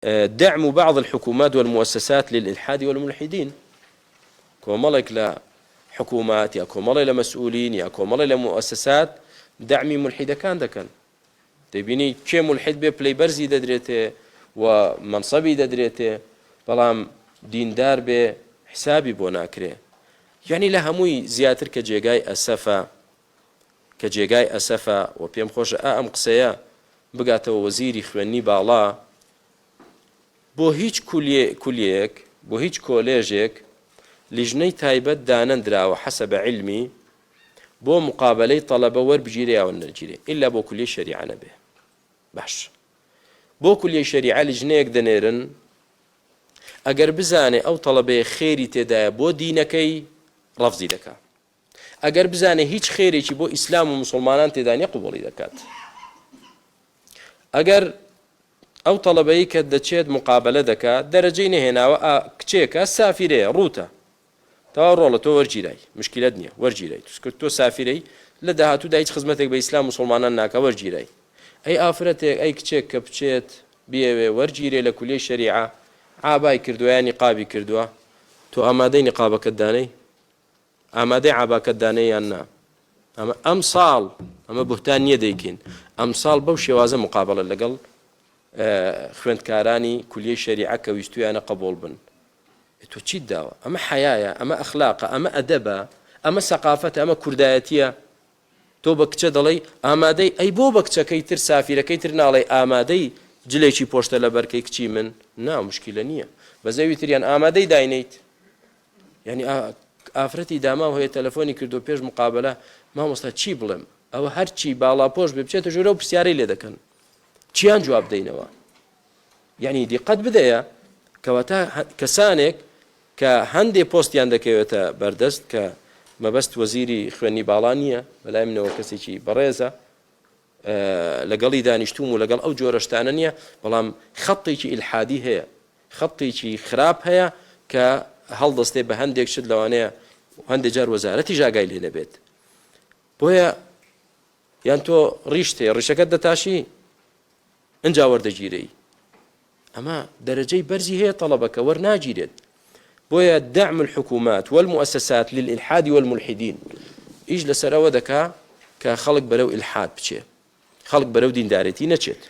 دعم بعض الحکومات والموسسات للالحاد والملحدین کۆمەڵێک لە حکومات یا کۆمەڵێ لە مەسئولین یا کۆمەڵێ لە موئەسەسات دەعمی مولحیدەکان دەکەن دەبینی کێ مولحید بێ پلەی بەرزی دەدرێتێ و مەنسەبی دەدرێتێ بەڵام دیندار بێ حسابی بۆ ناکرێ یعنی لە هەمووی زیاتر کە جێگای ئەسەفە کە جێگای ئەسەفە و پێم خۆشە ئا ئەم قسەیە بگاتەوە وەزیری خوێندنی باڵا بۆ هیچ کولیەیەک بۆ هیچ کۆلێژێک لیژنەی تایبەت دانەندراوە حەسەبە عیلمی بۆ مقابلەی تەلەبە وەربگیرێ یا وەرنەگیرێ ئیلا بۆ کولیەی شەریعە نەبێ باش بۆ کولیەی شەریعە لیژنەیەک دەنێرن ئەگەر بزانێ ئەو تەڵەبەیە خێری تێدایە بۆ دینەکەی ڕەفزی دەکا ئەگەر بزانێ هیچ خێرێکی بۆ ئیسلام و مسلمانان تێدا نیە قوبڵی دەکات ئەگەر ئەو تەڵەبەی کە دەچێت مقابلە دەکات دەرەجەی نەهێناوە کچێکە سافیرەیە ڕووتە تەوا ڕۆڵە تۆ وەرگیرای مشکلت نییە وەرگیرای توسکرد تۆ سافیرەی لە داهاتوودا هیچ خزمەتێک بە ئیسلام مسلمانان ناکە وەرگیرای ئەی ئافرەتێک ئەی کچێک کە بچێت بیەوێ وەرگیرێ لە کولیەی شەریعە عابای کردووە یا نیقابی کردووە تۆ ئامادەی نیقابەکەت دانەی ئامادەی عاباکەت دانێ یان نا ئەمە ئەمساڵ ئەمە بوهتان نییە دەیکەین ئەمساڵ بەو شێوازە مقابلە لەگەڵ خوێندکارانی کولیەی شەریعە کە ویستویانە قبوڵ بن تۆ چیت داوە ئەمە حەیایە ئەمە ئەخلاقە ئەمە ئەدەبە ئەمە سەقافەتە ئەمە کوردایەتیە تۆ بە کچە دەڵێی ئامادەی ئەی بۆ بە کچەکەی تر سافیرەکەی تر ناڵێی ئامادەی جلێکی پۆشتە لەبەرکەی کچی من نا مشکلە نییە بەس ئەوی تریان ئامادەی داینیت یعنی ئافرەتی داماو هەیە تەلەفۆنی کردو پێش مقابلە مامۆستا چی بڵێم ئەوە هەرچی باڵاپۆش بێ بچێتە ژوورە و پرسیارەی لێ دەکەن چیان جواب دەینەوە یعنی دیقەت بدەیە کەواتە کەسانێک کە هەندێ پۆستیان دەکەوێتە بەردەست کە مەبەست وەزیری خوێندنی باڵا نییە بەلای منەوە کەسێکی بەڕێزە لەگەڵی دانیشتوم و لەگەڵ ئەو جۆرە شتانە نییە بەڵام خەتێکی ئیلحادی هەیە خەتێکی خراپ هەیە کە هەڵدەستێ بە هەندێک شت لەوانەیە هەندێک جار وەزارەتی ژاگای لێ نەبێت بۆیە یان تۆ ڕیشت هەیە ڕیشەکەت دەتاشی ئەجا وەردەگیرەی ئەمە دەرەجەی بەرزی هەیە تەڵەبەکە وەرناگیرێت بۆیە دعم الحکومات والمؤسسات للإلحاد والملحدين ئیش لەسەر ئەوە دەکا کە خەڵک بەرەو ئیلحاد بچێ خەڵک بەرەو دیندارێتی نەچێت.